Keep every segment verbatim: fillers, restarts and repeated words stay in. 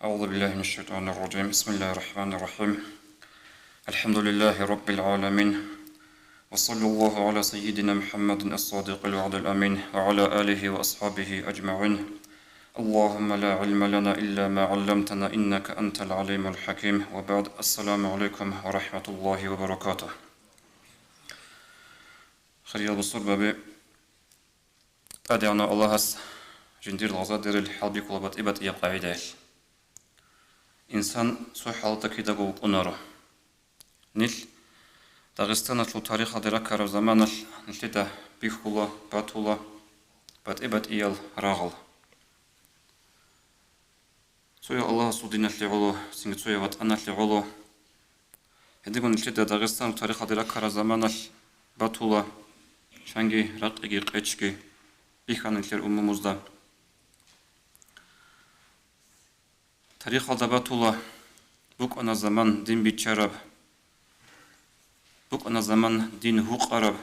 أعوذ بالله من الشيطان الرجيم. بسم الله الرحمن الرحيم. الحمد لله رب العالمين. وصلى الله على سيدنا محمد الصادق الوعد الأمين وعلى آله وأصحابه أجمعين. اللهم لا علم لنا إلا ما علمتنا إنك أنت العليم الحكيم. وبعد، السلام عليكم ورحمة الله وبركاته. Хириял бусурбаби, ТӀадегӀанав Аллагьас жиндир лагъзадерил хӀалбихьула батӀи-батӀияб къагӀидаялъ. Инсан цо хӀалда кидаго вукӀунаро. Нилъ Дагъистаналъул тарихалде раккараб заманалъ нилъеда бихьула, батула батӀи-батӀиял рагъал. Цояв Аллагьасул диналъе гӀоло, цинги цояв ватӀаналъе гӀоло. Гьединго нилъеда Дагъистаналъул тарихалде раккараб заманалъ батула чанги ракъиги къечги бихьана нилъер умумузда. Тарихалда батула, букӀана заман дин биччараб, букӀана заман дин гьукъараб.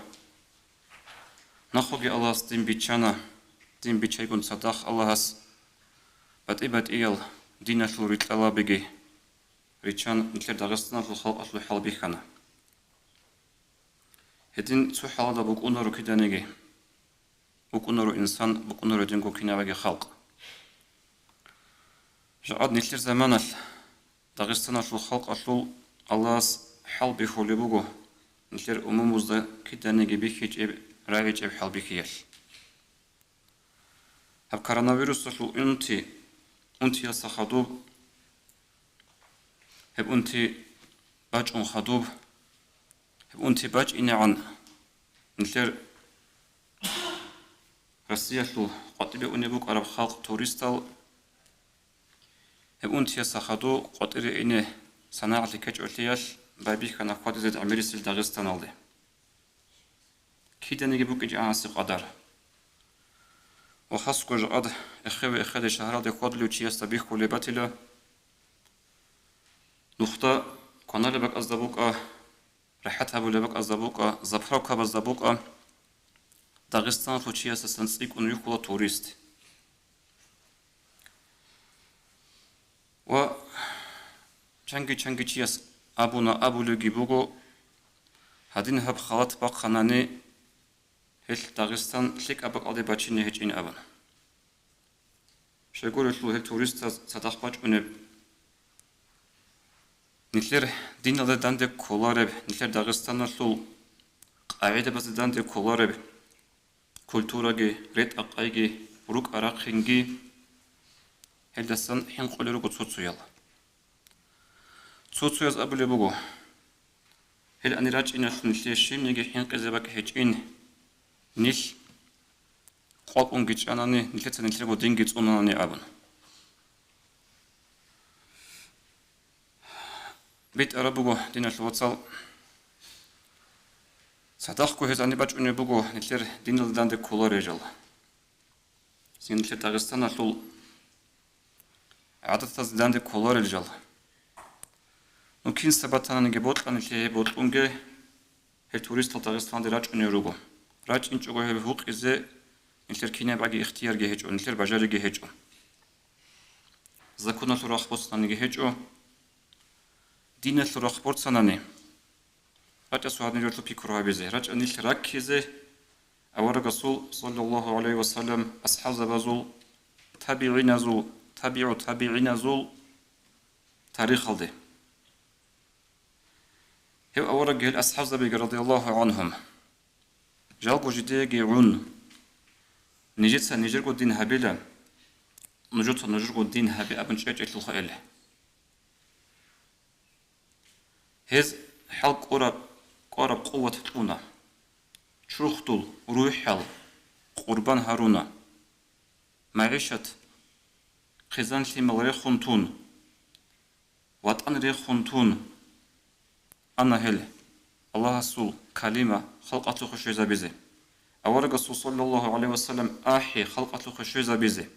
Нахъеги Аллагьас дин биччана, дин биччайгун цадахъ Аллагьас батӀи-батӀиял диналъул рикьалабиги риччан, нилъер Дагъистаналъул халкъалъул хӀал бихьана. Гьедин цо хӀалалда букӀунаро киданиги, букӀунаро инсан, букӀунаро динго кинабаги халкъ. Жакъад нилъер заманалъ Дагъистаналъул халкъалъул Аллагьас хӀал бихьулеб буго, нилъер умумузда киданиги бихьичӀеб, рагӀичӀеб хӀал бихьиялъ. Гьаб коронавирусалъул унти, унтиялса хадуб, гьеб унти бачӀун хадуб, гьеб унти бачӀинегӀан нилъер Россиялъул къватӀибе унеб букӀараб халкъ туристал гьеб унтияса хадуб къватӀире ине санагӀалъи ккечӀолъиялъ байбихьана хьвадизе гӀемерисел Дагъистаналде. Киданиги букӀинчӀеб гьанасе къадар. Ва хасго жакъад эхеве-эхеде шагьаралде хьвадулев чиясда бихьулеб батила, нухда кваналеб бакӀазда букӀа, рахӀат гьабулеб бакӀазда букӀа, заправкабазда букӀа, Дагъистаналъул чиясасан цӀикӀкӀун вихьула турист. Ва чанги-чанги чияс абуна, абулебги буго, гьадин гьаб халат бахъанани, гьелъ Дагъистан лъикӀаб бакӀалде бачине гьечӀин абун. Щайгурелъул гьел туристаз цадахъ бачӀунеб, нилъер диналде данде кколареб, нилъер Дагъистаналъул къагӀидабазде данде кколареб культураги, ретӀа-къайги, рукӀа-рахъинги гьелдасан хӀинкъулел руго цо-цоял. Цо-цояз абулеб буго, гьел ани рачӀиналъ нилъее щибниги хӀинкъизе бакӀ гьечӀин, нилъ къвакӀунги чӀанани, нилъеца нилъерго динги цӀунанани абун. БитӀараб буго, диналъул вацал, цадахъго гьез ани бачӀунеб буго нилъер диналде данде кколарел жал. Цин нилъер Дагъистаналъул гӀадатазде данде кколарел жал. Ну, кинса батананиги бокьани нилъее гьеб бокьунге, гьел туристал Дагъистаналде рачӀунел руго. РачӀинчӀого гьеб гьукъизе нилъер кинабаги ихтиярги гьечӀо, нилъер бажариги гьечӀо. Законалъул рахъ борцананиги гьечӀо. Диналъул рахъ борцанани, рачӀа цо гьадин жоялъул пикру гьабизе, рачӀа нилъ раккизе аварагасул, саллаллагьу гӀалайгьи ва саллам, асхӀабзабазул, табигӀиназул, табигӀу табигӀиназул тарихалде. Гьев аварагги гьел асхӀабзабиги, радияллагьу гӀанхум, жалго жидееги гӀун, нижеца нижерго дин гьабила, нужеца нужерго дин гьабе абун чӀечӀелъулха ил. Гьез хӀал кӀураб, кӀвараб къуват кьуна. Чурхдул, рухӀал къурбан гьаруна. МагӀишат, хъизан-лъимал рехун тун, ватӀан рехун тун ана гьел, Аллагьасул калима халкъалъухъе щвезабизе. Аварагасул, саллаллагьу гӀалайгьи ва саллам, ахӀи халкъалъухъе щвезабизе.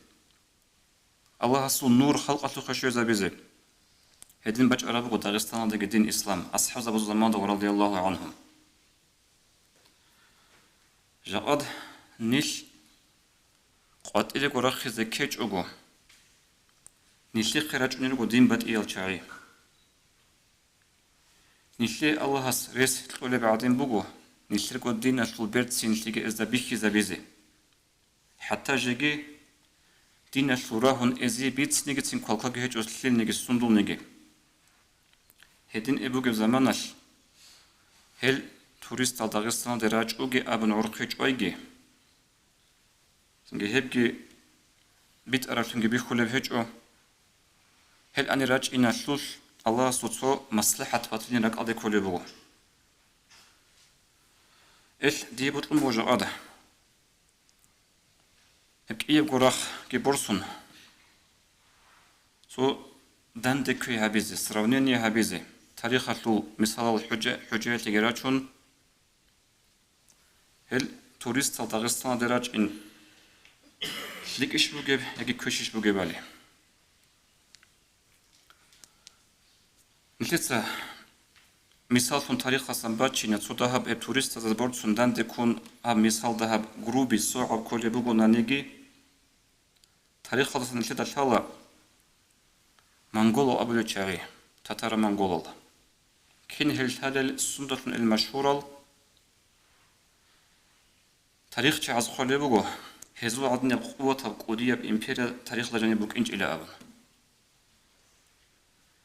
Аллагьасул нур халкъалъухъе щвезабизе. Гьедин бачӀараб буго Дагъистаналдаги дин ислам, асхӀабзабазул заманда ва радияллагьу гӀанхум. Жакъад нилъ къватӀирего рахъизе ккечӀого, Нилъехъе рачӀунел руго дин батӀиял чагӀи. Нилъее Аллагьас рес кьолеб гӀадин буго, нилъерго диналъул берцинлъиги эзда бихьизабизе. ХӀатта жеги диналъул рагьун эзие бицинегицин квалкваги гьечӀо лъилниги сундулниги. Гьедин эб бугеб заманалъ, гьел туристал Дагъистаналде рачӀуги абун гӀорхъи чӀвайги, цинги гьебги битӀараблъунги бихьулеб гьечӀо. Гьел ани рачӀиналъулъ Аллагьасул цо маслахӀат батилин ракӀалде кколеб буго. Эл дие бокьун буго жакъада. Гьеб кӀиябго рахъги борсун, цо данде кквей гьабизе, сравнение гьабизе, тарихалъул мисалал хӀужа-, хӀужаялъеги рачун, гьел туристал Дагъистаналде рачӀин лъикӀищ бугеб яги квешищ бугебали. Нилъеца мисаллъун тарихалъан баччина цо дагьаб гьеб туристазда борцун данде ккун гьаб мисал дагьаб грубый, согӀаб кколеб бугонаниги, тарихалдасан нилъеда лъала монголал абулел чагӀи, татаро-монголал. Кин гьел лъалел, сундалъун ил машгьурал? ТарихчагӀаз хъвалеб буго, гьезул гӀадинаб къуватаб кӀудияб империя тарихалда жаниб букӀинчӀила абун.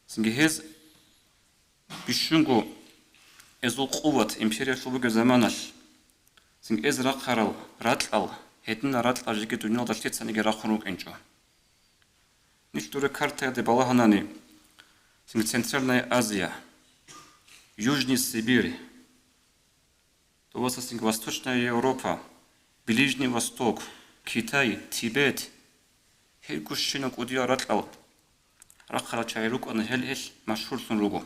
Цинги гьез бищунго эзул къуват империялъул бугеб заманалъ, цинги эз рахъарал ракьал, гьединал ракьал жеги дуниялда лъицаниги рахъун рукӀинчӀо. Нилъ дуре картаялде балагьанани, цинги Центральная Азия, Южный Сибирь, Дубасасинги Восточная Европа, Ближний Восток, Китай, Тибет, гьел гущинаб кӀудиял ракьал рахъарал чагӀи рукӀана, гьел гьелъ машгьурлъун руго.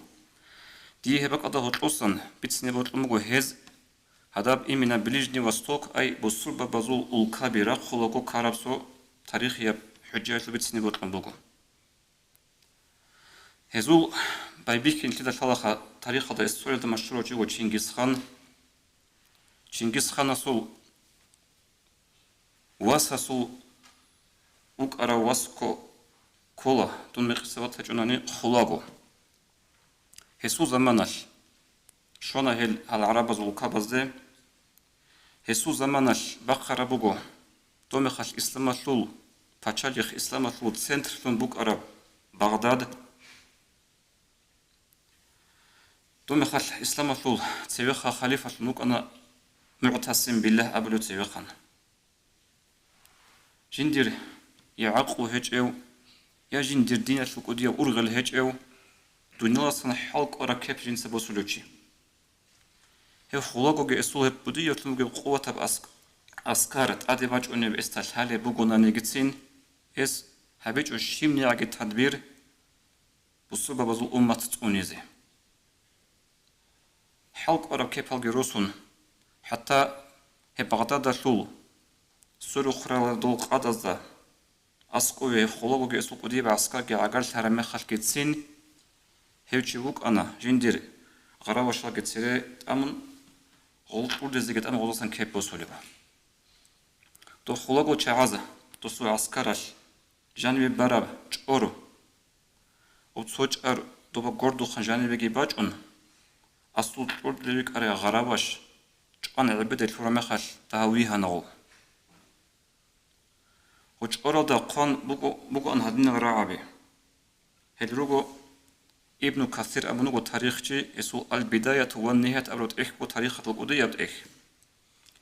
Дие гьеб бакӀалда гьоркьосан бицине бокьун буго гьез гьадаб имина Ближний Восток, ай бусурбабазул улкаби рахъулаго ккараб цо тарихияб хӀужаялъул бицине бокьун буго. Гьезул байбихьи нилъеда лъалаха тарихалда, историялда машгьурав чи вуго Чингисхан. Чингисханасул васасул вукӀарав вас кко-, ккола, дун мекъиса ватачӀунани, Хулагу. Гьесул заманалъ щвана гьел гьал гӀарабазул улкабазде. Гьесул заманалъ бахъараб буго, доб мехалъ исламалъул пачалихъ, исламалъул центрлъун букӀараб Багъдад. Доб мехалъ исламалъул цевеха халифалъун вукӀана МугӀтасим Биллагь абулев цевехъан. Жиндир я гӀакълу гьечӀев, я жиндир диналъул кӀудияв ургъел гьечӀев, дунияласан хӀалкӀвараб кеп жинца босулев чи. Гьев Хулагуги эсул гьеб кӀудияблъун бугеб къуватаб аск-, аскар тӀаде бачӀунеб эсда лъалеб бугонанигицин, эс гьабичӀо щибнигӀаги тадбир бусурбабазул уммат цӀунизе. ХӀалкӀвараб кепалги росун, хӀатта гьеб Багъдадалъул сурухъ ралардул къадазда аскӀове Хулагуги эсул кӀудияб гӀаскарги гӀагарлъараб мехалъгицин, гьев чи вукӀана жиндир гъаравашалги цере тӀамун, гъол кьурдезеги тӀамун гъозасан кеп босулеб. Дов Хулагу чагӀаз досул гӀаскаралъ жанибе бараб чӀор, ва цо чӀар доба гордухъан жанибеги бачӀун, асул кьурдулев вукӀарай гъараваш чӀван гӀебеде лъураб мехалъ дагьав вигьана гъов. Гъо чӀоралда хъван буго-, бугоан гьадинал рагӀаби. Гьел руго Ибну Касир абун вуго тарихчи, гьесул Аль-Бидаяту ва Нигьаят абураб тӀехь буго тарихалъул кӀудияб тӀехь.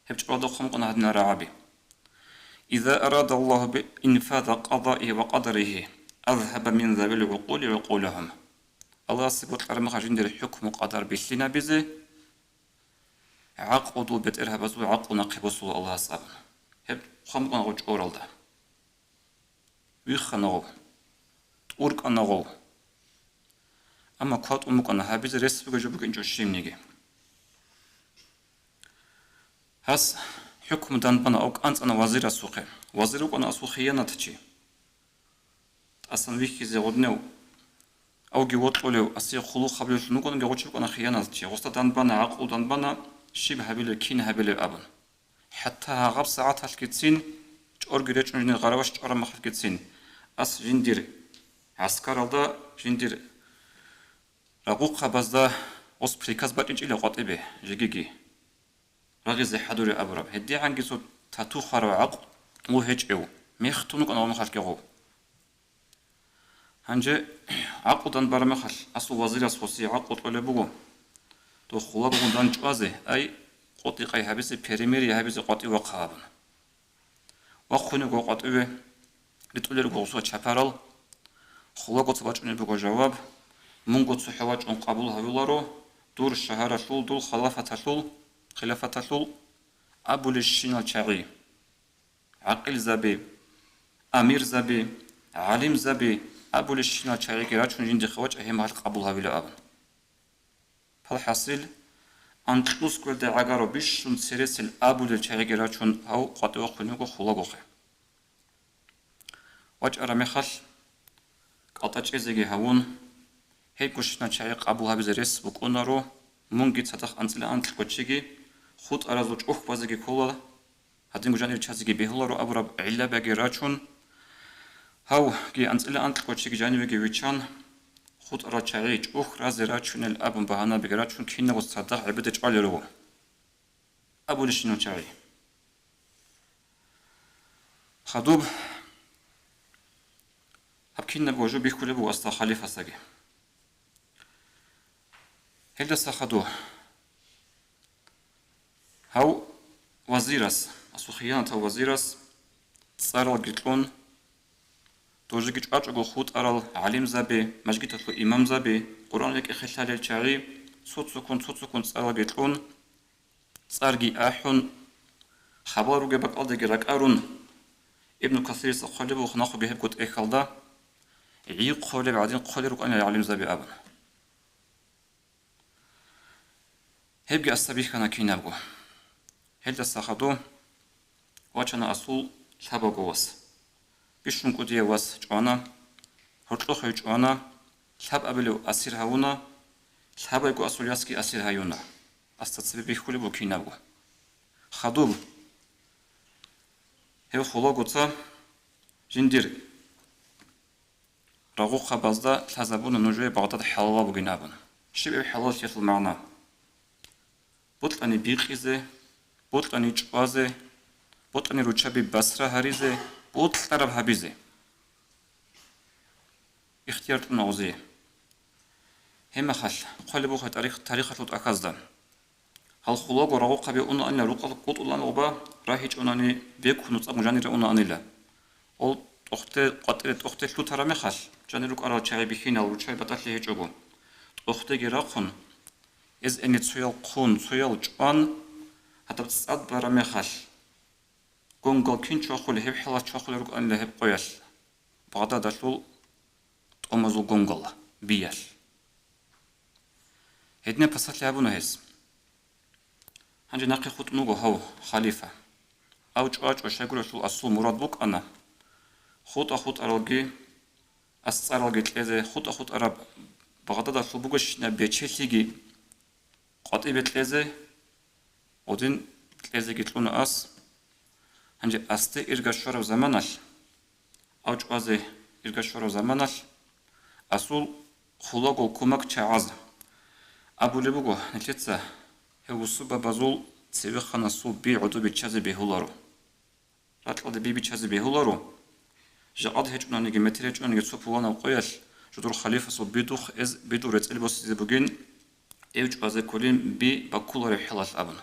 Гьеб чӀоралда хъван букӀана гьадинал рагӀаби: «Иза арада Аллагьу би инфаза къазаигьи ва къадаригьи, азгьаба мин завил гӀукъули гӀукъулагьум». Аллагьасе бокьараб мехалъ жиндир хӀукму къадар билълъинабизе, гӀакълудул бетӀергьабазул гӀакълу нахъе босула Аллагьас абун. Гьеб хъван букӀана гъо чӀоралда. Виххана гъов, тӀуркӀана гъов. Амма кватӀун букӀана, гьабизе рес бугеб жо букӀинчӀо щибниги. Гьас хӀукму данбана, ав кӀанцӀана вазирасухъе. Вазир вукӀана асул хиянатчи. ТӀасан вихьизе гъоднев, авги вокьулев, асие хъулухъ гьабулевлъун вукӀанаги гъо чи вукӀана хиянатчи. Гъосда данбана, гӀакълу данбана, щиб гьабилеб, кин гьабилеб абун. ХӀатта гьагъаб сагӀаталъгицин, чӀорги речӀун жиндир гъараваш чӀвараб мехалъгицин, ас жиндир ГӀаскаралда жиндир рагъухъабазда гъос приказ бачӀинчӀила къватӀибе жегиги рагъизе хӀадуре абураб. ГьедигӀанги цо тату хварав гӀакълу гьечӀев, мехтун вукӀана гъомахалъги гъов. Гьанже гӀакълудан бараб мехалъ, асул вазирас гъосие гӀакълу кьолеб буго, дов хулагогун дандчӀвазе, ай, къотӀи-къай гьабизе, перемирие гьабизе къватӀив вахъа абун. Вахъун йиго къватӀиве, ритӀулел руго гъосул чапарал, хулагоца бачӀунеб буго жаваб: «Мунго цохӀо вачӀун къабул гьавуларо дур шагьаралъул, дур халафаталъул, хилафаталъул абулебщинал чагӀи, гӀакъилзаби, амирзаби, гӀалимзаби абулебщинал чагӀиги рачун жиндихъе вачӀа гьеб мехалъ къабул гьавила», – абун. ПалхӀасил, анкьнусгоялде гӀагарав бищун цересел абулел чагӀиги рачун гьав къватӀиве вахъун йиго хулагохъе. ВачӀараб мехалъ, кӀалтӀа чӀезеги гьавун, гьебгощинал чагӀи къабул гьабизе рес букӀунаро, мунги цадахъ анцӀила анкьго чиги, хутӀаразул чӀухь базеги ккола, гьадинго жанир чазеги бегьуларо абураб гӀиллабиги рачун, гьавги анцӀила анкьго чиги жанивеги виччан, хутӀарал чагӀи чӀухь разе рачунел абун багьанабиги рачун, киналго цадахъ гӀебеде чӀвалел руго абулебщинал чагӀи. Хадуб гьаб кинабго жо бихьулеб буго асда халифасдаги. Гьелдаса хадуб гьав вазирас, асул хиянатав вазирас цӀаралги кьун, дожеги чӀвачӀого хутӀарал гӀалимзаби, мажгиталъул имамзаби, Къуръан рекӀехъе лъалел чагӀи, цо-цоккун, цо-цоккун цӀаралги кьун, цӀарги ахӀун, хабал ругеб бакӀалдеги ракӀарун, Ибну Касирица хъвалеб буго нахъеги гьебго тӀехьалда, гӀи хъолеб гӀадин хъолел рукӀанила гӀалимзаби абун. Гьебги асда бихьана кинабго. Гьелдаса хадуб вачана асул лъабаго вас. Бищун кӀудияв вас чӀвана, гьоркьохъев чӀвана, лъабабилев асир гьавуна, лъабайго асул ясги асир гьаюна. Асда цебе бихьулеб буго кинабго. Хадуб гьев хулагоца жиндир рагъухъабазда лъазабуна нужее Багъдад хӀалалаб бугин абун. Щиб гьеб хӀалаллъиялъул магӀна? Бокьани бикъизе, бокьани чӀвазе, бокьани руччаби басра гьаризе, бокьараб гьабизе. Ихтияр кьуна гъозие. Гьеб мехалъ, хъвалеб буго тарих-, тарихалъул тӀахьазда. Гьал хулаго рагъухъаби унаанила рукъалъ кӀутӀулан гъоба рагьичӀунани бекун нуцӀа мужанире унаанила. Ол тӀохте, къватӀире тӀохте лъутараб мехалъ, жанир рукӀарал чагӀи бихьинал руччаби батӀалъи гьечӀого. ТӀохтеги рахъун, эз эне цоял хъун, цоял чӀван, гьадаб цӀад бараб мехалъ, гонгал кин чвахулеб, гьеб хӀалалъ чвахулел рукӀанила гьеб къоялъ, Багъдадалъул тӀомазул гонгал биялъ. Гьединаб пасалъи гьабуна гьес. Гьанже нахъе хутӀун вуго гьав халифа. Ав чӀвачӀо щайгурелъул асул мурад букӀана, хутӀа-хутӀаралги, асцӀаралги кьезе, хутӀа-хутӀараб Багъдадалъул бугебщинаб бечелъиги къватӀибе кьезе, гъодин кьезеги кьуна ас. Гьанже асде ирга щвараб заманалъ, ав чӀвазе ирга щвараб заманалъ, асул хулаго кумекчагӀаз абулеб буго нилъеца, гьев вусубабазул цевеханасул би гӀодобиччазе бегьуларо. Ракьалде би биччазе бегьуларо. Жакъад гьечӀонаниги, метер гьечӀонаниги цо пуланаб къоялъ жодор халифасул бидухъ эз бидул рецӀел босизе бугин, эв чӀвазе кколин би баккулареб хӀалалъ абун.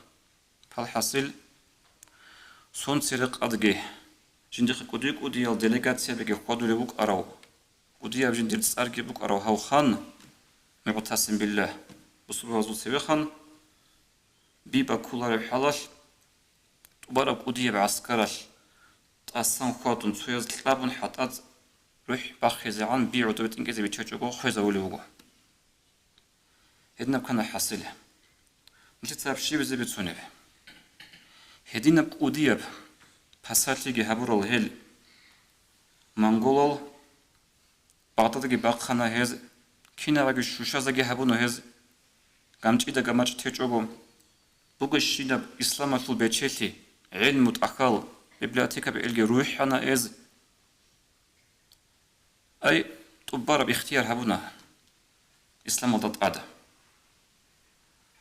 ПалхӀасил, сон церекъадги жиндихъе кӀуди-кӀудиял делегациябиги хьвадулев вукӀарав, кӀудияб жиндир цӀарги букӀарав гьав хан, МугӀтасим биллагь, бусурбабазул цевехан, би баккулареб хӀалалъ, тӀубараб кӀудияб гӀаскаралъ тӀасан хьвадун, цояз кьабун хӀатӀац рухӀ бахъизегӀан би гӀодобе тӀинкӀизе биччачӀого хвезавулев вуго. Гьединаб ккана хӀасил. Нилъеца гьаб щибизе бицунеб? Гьединаб кӀудияб пасалъиги гьабурал гьел монголал Багъдадги бахъана гьез, кинабаги щущазеги гьабуна гьез, гамчӀида гамачӀ течӀого, бугебщинаб исламалъул бечелъи, гӀелму тӀахьал, библиотекаби элги рухӀана эз. Ай, тӀубараб ихтияр гьабуна исламалда тӀад.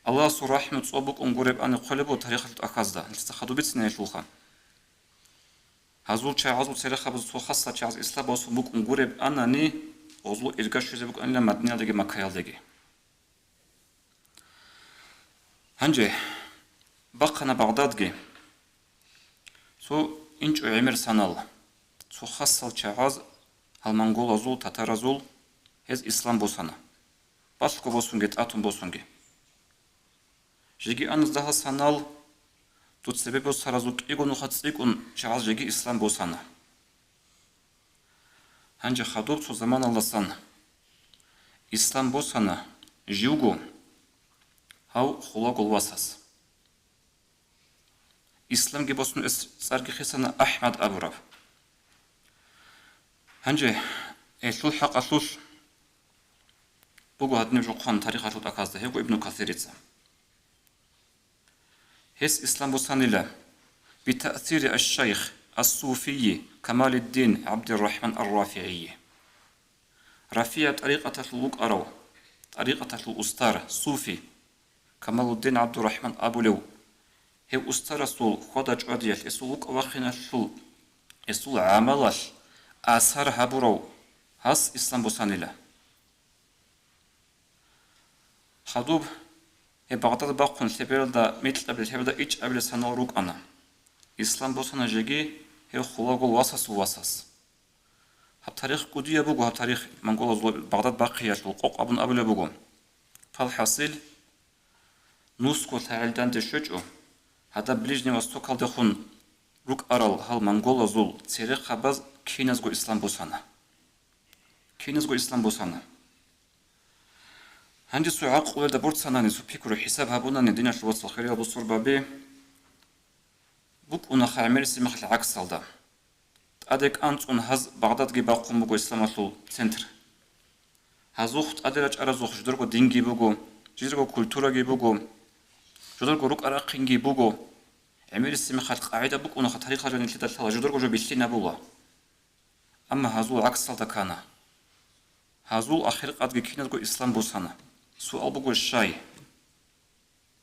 Аллагьасул рахӀму цӀоб букӀун гуреб ани хъвалеб буго тарихалъул тӀахьазда, нилъеца хадуб бицина гьелъулха. Гьазул чагӀазул церехъабазул цо хасал чагӀаз ислам босун букӀун гуреб анани, гъозул ирга щвезе букӀанила Мадиналдаги Маккаялдаги. Гьанже бахъана Багъдадги. Цо инчӀо гӀемер санал, цо хасал чагӀаз гьал монголазул, татаразул гьез ислам босана, балъго босунги, тӀатун босунги. Жеги аназ дагьал санал, цо цебе босаразул кӀиго нуха цӀикӀкӀун чагӀаз жеги ислам босана. Гьанже хадуб цо заманалдасан ислам босана живго гьав Хулагул васас. Исламги босун эс цӀарги хисана АхӀмад абураб. Гьанже гьелъул хӀакъалъулъ буго гьадинаб жо хъван тарихалъул тӀахьазда, гьебго Ибну Касирица. Гьес ислам босанила битаъсири аш-шайх ас-суфийи Камалиддин ГӀабдиррахӀман ар-РафигӀийи. РафигӀ тӀарикъаталъул вукӀарав, тӀарикъаталъул устар, суфи Камалуддин ГӀабдуррахӀман абулев, гьев устарасул хьвада-чӀвадиялъ, гьесул вукӀа-вахиналъул, гьесул гӀамалалъ асар гьабурав гьас ислам босанила. Хадуб гьеб Багъдад бахъун лъебералда микьабилеб, лъебералда ичӀабилеб санал рукӀана. Ислам босана жеги гьев Хулагул васасул васас. Гьаб тарих кӀудияб буго, гьаб тарих монголазул Багъдад бахъиялъул къокъ абун абулеб буго. Палхасил, нусго лъагӀел данде щвечӀо, гьадаб Ближний Востокалдехун рукӀарал гьал монголазул церехъабаз киназго ислам босана. Киназго ислам босана. Гьанже цо гӀакълуялда борцанани, цо пикру-хӀисаб гьабунани, диналъул вацал, хириял бусурбаби, букӀунаха гӀемерисеб мехалъ гӀаксалда. ТӀаде кӀанцӀун гьаз Багъдадги бахъун буго исламалъул центр. Гьазухъ тӀаде рачӀаразухъ жидерго динги буго, жидерго культураги буго, жидерго рукӀа-рахъинги буго. ГӀемерисеб мехалъ къагӀида букӀунаха, тарихалда жо нилъеда лъала, жидерго жо бихьинабула. Амма гьазул гӀаксалда ккана. Гьазул ахиркъадги киназго ислам босана. Суал буго, щай?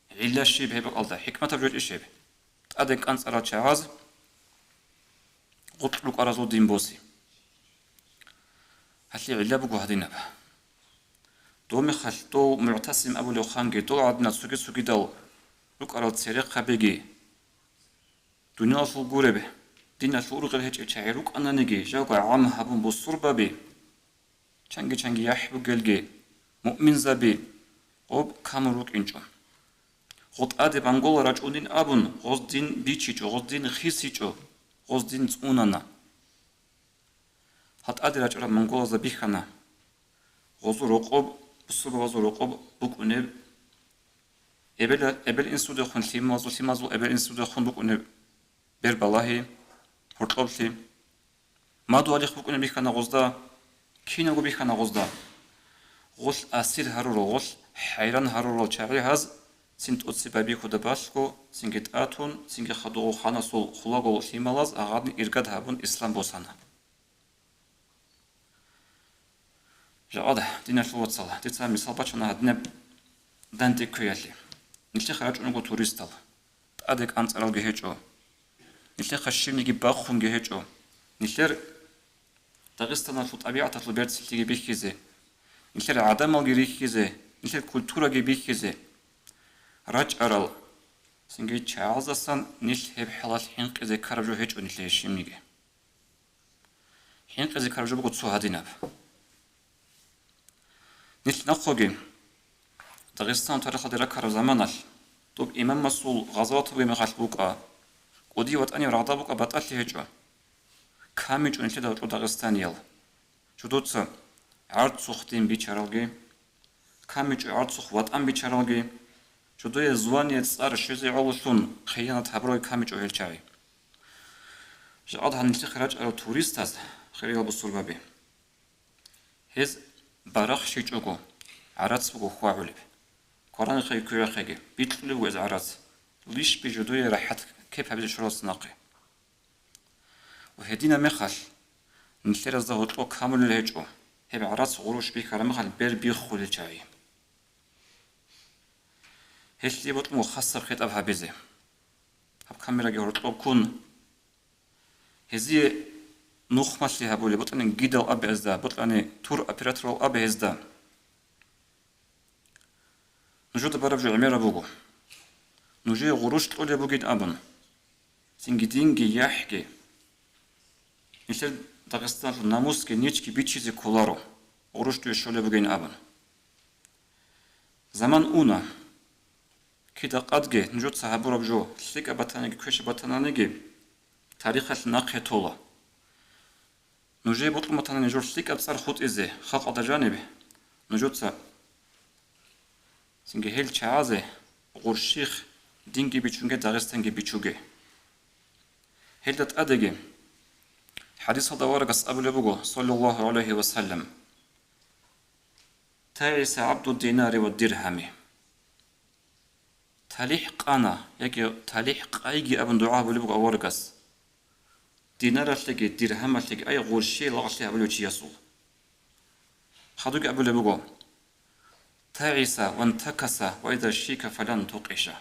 ГӀилла щиб гьеб бакӀалда, хӀикматаб жо щиб? ТӀаде кӀанцӀарал чагӀаз гъоркь рукӀаразул дин босе. Гьалъие гӀилла буго гьадинаб. Дов мехалъ, дов МугӀтасим абулев ханги, дов гӀадинал цоги-цогидал рукӀарал церехъабиги, дуниялалъул гуреб, диналъул ургъел гьечӀел чагӀи рукӀананиги, жавго гӀам гьабун бусурбаби, чанги-чанги яхӀ бугелги муъминзаби гъоб камун рукӀинчӀо. Гъо тӀаде монголал рачӀунин абун, гъоз дин бичичӀо, гъоз дин хисичӀо, гъоз дин цӀунана. Гьал тӀаде рачӀарал монголазда бихьана гъозул рокъоб, бусурбабазул рокъоб букӀунеб эбел-, эбел-инсудехун, лъималазул, лъималазул эбел-инсудехун букӀунеб бербалагьи, гьоркьоблъи. Мадугьалихъ букӀунеб бихьана гъозда, кинабго бихьана гъозда. Гъолъ асир гьарурал, гъолъ хӀайран гьарурал чагӀи гьаз цин тӀоцебе бихьуда балъго, цинги тӀатун, цинги хадув ханасул хулаго лъималаз гьагъадин иргад гьабун ислам босана. Жакъа, диналъул вацал, дица мисал бачана гьадинаб данде ккеялъе. Нилъехъе рачӀун руго туристал, тӀаде кӀанцӀаралги гьечӀо. Нилъехъа щибниги бахъунги гьечӀо. Нилъер Дагъистаналъул тӀабигӀаталъул берцинлъиги бихьизе, нилъер гӀадамалги рихьизе, нилъер культураги бихьизе рачӀарал, цинги чагӀаздасан нилъ гьеб хӀалалъ хӀинкъизе ккараб жо гьечӀо нилъее щибниги. ХӀинкъизе ккараб жо буго цо гьадинаб. Нилъ нахъоги Дагъистан тарихалде раккараб заманалъ, доб имамасул гъазават бугеб мехалъ букӀа, кӀудияб ватӀаниб рагъда букӀа, батӀалъи гьечӀо. КамичӀо нилъеда гьоркьоб дагъистаниял. Жидуца гӀарцухъ дин бичаралги, камичӀо гӀарцухъ ватӀан бичаралги, жидуе звание, цӀар щвезе гӀололъун хиянат гьабуралги камичӀо гьел чагӀи. Жакъа гьанилъехъе рачӀарал туристаз, хириял бусурбаби, гьез барахщичӀого гӀарац буго хьвагӀулеб. Кваранахъеги квирахъеги бикьулеб буго гьез гӀарац, лишби жидуе рахӀат кеп гьабизе щваралдаса нахъе. Ва гьединаб мехалъ, нилъеразда гьоркьоб камулел гьечӀо, Гьеб гӀарац гъурущ бихьараб мехалъ бер биххулел чагӀи. Гьелъие бокьун буго хасаб хитӀаб гьабизе. Гьаб камераги гьоркьоб ккун, гьезие нухмалъи гьабулеб, бокьани гидал абе гьезда, бокьани туроператорал абе гьезда. Нужеда бараб жо гӀемераб буго. Нужее гъурущ кьолеб бугин абун, цинги динги яхӀги, нилъер Дагъистаналъул намусги ничги бичизе кколаро, гъурущ дуе щолеб бугин абун. Заман уна. Кида къадги нужеца гьабураб жо лъикӀаб батаниги квешаб батананиги, тарихалъ нахъе тола. Нужее бокьун батани нужер лъикӀаб цӀар хутӀизе халкъалда жаниб, нужеца цинги гьел чагӀазе гъурщихъ динги бичунге, Дагъистанги бичуге. Гьелда тӀадеги хӀадисалда аварагас абулеб буго, саллаллагьу гӀалайгьи ва саллам: «ТагӀиса гӀабду динари ва диргьами». ТалихӀ къана, яги талихӀ къайги абун дугӀа гьабулеб буго аварагас. Динаралъеги диргьамалъеги, ай, гъурщи лагълъи гьабулев чиясул. Хадуги абулеб буго: «ТагӀиса вантакаса ва иза шика фалан тукъиша».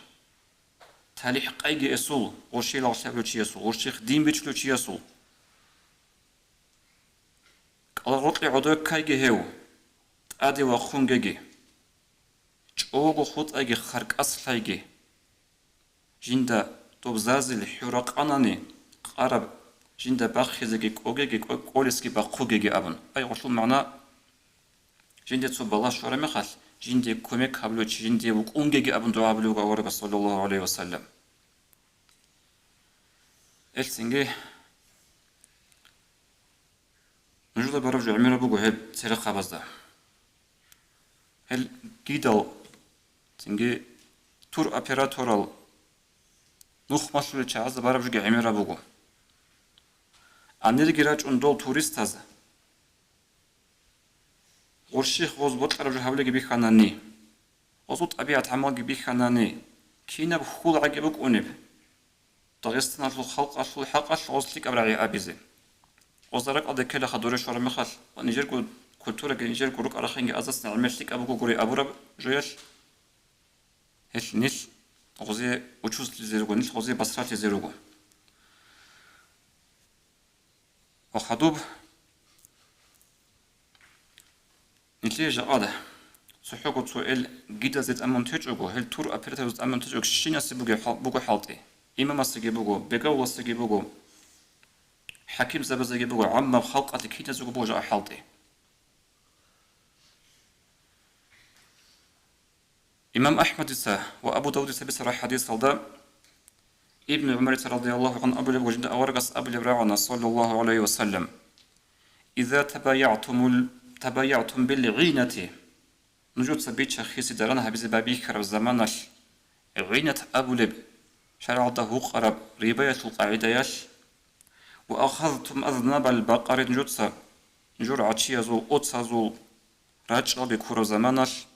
ТалихӀ къайги эсул, гъурщи лагълъи гьабулев чиясул, гъурщихъ дин бичулев чиясул. КӀалагрукьи гӀодов ккайги гьев, тӀаде вахъунгеги. ЧӀого хутӀайги харкӀас лъайги. Жинда доб зазил хӀуракъанани къараб, жинда бахъизеги кӀогеги, кӀо-, кӀолесги бахъугеги абун. Ай, гъулъул магӀна, жинде цо балагь щвараб мехалъ, жинде кумек гьабулев чи жинде вукӀунгеги абун дугӀа гьабулеб буго аварагас, саллаллагьу гӀалайгьи ва саллам. Гьелъ цинги Нужеда бараб жо гӀемераб буго гьеб церехъабазда. Гьел гидал, цинги туроператорал, нухмалъулел чагӀазда бараб жоги гӀемераб буго. Гьанирги рачӀун дол туристаз гъурщихъ гъоз бокьараб жо гьабулеги бихьанани, гъозул тӀабигӀат гӀамалги бихьанани, кинаб хьул гӀаги букӀунеб? Дагъистаналъул халкъалъул хӀакъалъ гъоз лъикӀаб рагӀи абизе. Гъозда ракӀалде ккелаха дуре щвараб мехалъ ва нижерго культураги, нижерго рукӀа-рахъинги азасни гӀемер лъикӀаб бугогури абураб жоялъ, гьелъ нилъ гъозие учузлъизе руго, нилъ гъозие басралъизе руго. Ва хадуб, нилъее жакъада цохӀого цо эл гидазе тӀамун течӀого, гьел туроператоразе тӀамун течӀого, щинасе буго хӀал-, буго хӀалтӀи. Имамасеги буго, бегавуласеги буго, хӀакимзабазеги буго, гӀаммаб халкъалъе киназего буго жакъа хӀалтӀи. Имам АхӀмадица ва Абу Давудица бицараб хӀадисалда Ибн ГӀумарица радияллагьу гӀангьу абулеб, жинда аварагас абулеб рагӀана, саллаллагьу гӀалайгьи ва саллам: «Иза табаягӀтумул, табаягӀтум бил гӀинати», нужеца бича-хиси даран гьабизе байбихьараб заманалъ, гӀинат абулеб, шаргӀалда гьукъараб рибаялъул къагӀидаялъ, «ва ахазтум азнабал бакъари», нужеца нужер гӀачиязул, оцазул рачӀалги ккураб заманалъ,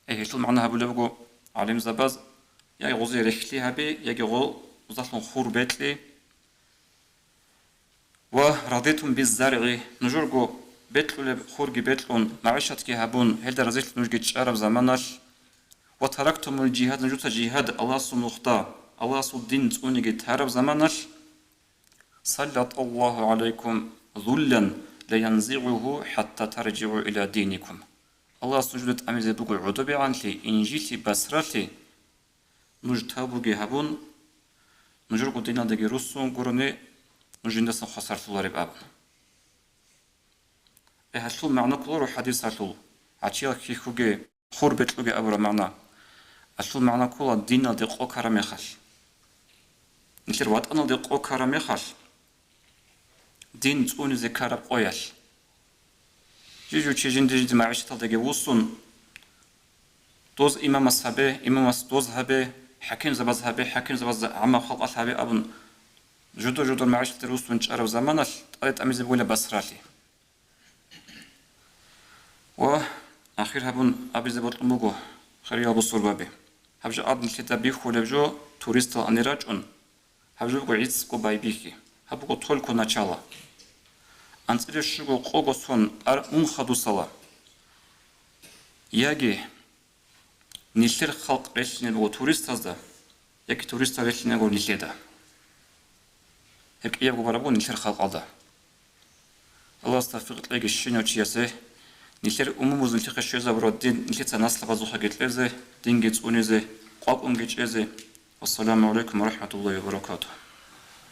Э, гьелъул магӀна гьабулеб буго гӀалимзабаз: я гъозе рехли гьабе, яги гъозалъун хур бекье. «Ва радитум биззаргӀи», нужерго бекьулеб хурги бекьун, магӀишатги гьабун, гьелда разилъун нужги чӀараб заманалъ, «ва тарактумул жигьад», нужеца жигьад, Аллагьасул нухда, Аллагьасул дин цӀуниги тараб заманалъ, «саллаталлагьу гӀалайкум зуллан ла янзигӀугьу хӀатта таржигӀу иля диникум». Аллагьас нужеда тӀамизе буго гӀодобегӀанлъи, инжитлъи, басралъи, нуж тавбуги гьабун, нужерго диналдаги руссун гурони, нуж жиндасан хвасарлъулареб абун. Э, гьалъул магӀна кколаро хӀадисалъул, гӀачиял хьихьуге, хур бекьуге абураб магӀна. Гьалъул магӀна ккола диналде къо ккараб мехалъ. Нилъер ватӀаналде къо ккараб мехалъ, дин цӀунизе ккараб къоялъ. Жижу чи жинди-жинди магӀишаталдаги вуссун, доз имамас гьабе, имамас доз гьабе, хӀакимзабаз гьабе, хӀакимзабаз гӀаммаб халкъалъ гьабе абун, жодор-жодор магӀишаталде руссун чӀараб заманалъ тӀаде тӀамизе бугила басралъи. Ва ахир гьабун абизе бокьун буго, хириял бусурбаби. Гьаб жо гӀадин лъида бихьулеб жо, туристал ани рачӀун, гьаб жо буго гӀицӀго байбихьи, гьаб буго только начало. анцӀила щуго къого сон ар ун хадусала, яги нилъер халкъ релълъине буго туристазда, яги туристаз релълъине буго нилъеда. Гьеб кӀиябго бараб буго нилъер халкъалда. Аллагьас тавфикъ кьеги щинав чиясе, нилъер умумуз нилъехъе щвезабураб дин нилъеца наслабазухъеги кьезе, динги цӀунизе, къвакӀунги чӀезе. Вассаламу гӀалайкум ва рахӀматуллагьи ва баракатугь.